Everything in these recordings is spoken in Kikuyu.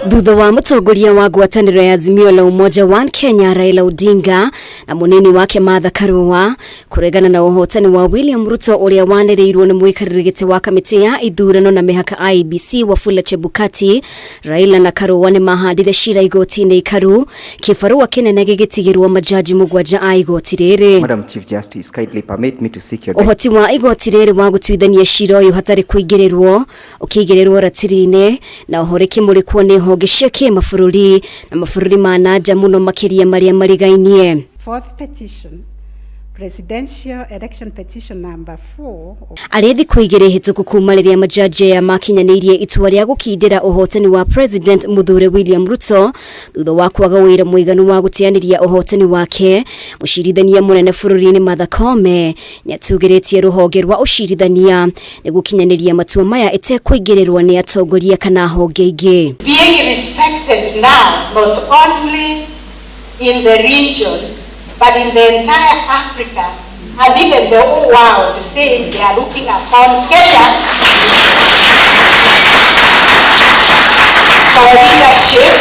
Thutha wa mũtongoria wa ngwatanĩro ya Azimio la Umoja One Kenya Raila Odinga na mũnini wake Martha Karua kũregana na ũhotani wa William Ruto ũrĩa wanĩrĩirwo nĩ mũikarĩri gĩtĩ wa kamĩtĩ ya ithurano na mĩhaka IEBC Wafula Chebukati, Raila na Karua nĩ mahandire cira igoti-inĩ ikaru, kĩbarũa kĩnene gĩgĩtigĩrwo majaji 7 a igoti rĩrĩ. Madam Chief Justice, kindly permit me to seek your Ũhoti wa igoti rĩrĩ wa gũtuithania cira ũyũ hatarĩ kũingĩrĩrwo ũkĩigĩrĩrwo ratiri-inĩ na oho rĩkĩmũrĩkwo nĩ honge cia kĩmabũrũri na mabũrũri ma nanja mũno makĩria marĩa marigainie. Fourth petition, Presidential Election Petition number 4 of Arĩ thikũ 2 hĩtũku kuma rĩrĩa majaji aya makinyanĩirie itua rĩa gũkindĩra ũhotani wa President Mũthure William Ruto thutha wa kwaga wĩra mũiganu wa gũteanĩria ũhotani wake. Mũcirithania mũnene bũrũri-inĩ Martha Koome nĩatugĩrĩtie rũhonge rwa ũcirithania nĩ gũkinyanĩria matua maya ĩtekũingĩrĩrwo nĩ atongoria kana honge ingĩ. Being respected now not only in the region but in the entire Africa and even the whole world, saying they are looking upon Kenya for leadership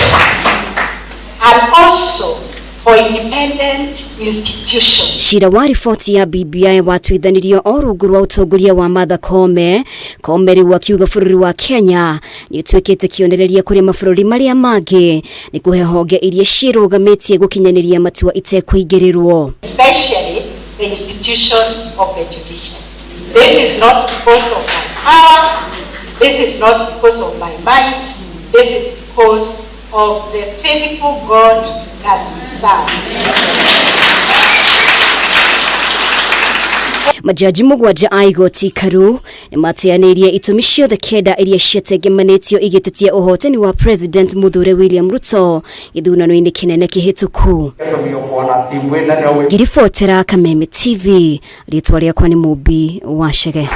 and also for independent institutions. Cira wa riboti ya BBI watuithanirio o rungu rwa ũtongoria wa Martha Koome. Koome rĩu akiuga bũrũri wa Kenya nĩ ũtuĩkĩte kĩonereria kũrĩ mabũrũri marĩa mangĩ nĩ kũhe honge iria ciĩrũgamĩtie gũkinyanĩria matua itekũingĩrĩrwo. Especially the institution of the judiciary. This is not because of my power, this is not because of my might, this is because of the faithful God that we serve. Majaji 7 a igoti ikaru nĩ mateanĩirie itũmi ciothe 9 iria ciatengemanĩtio igĩtetia ũhotani wa President Mũthure William Ruto gĩthurano-inĩ kĩnene kĩhĩtũku. Ngĩribotera Kameme TV, rĩtwa rĩakwa nĩ Mũmbi wa Chege.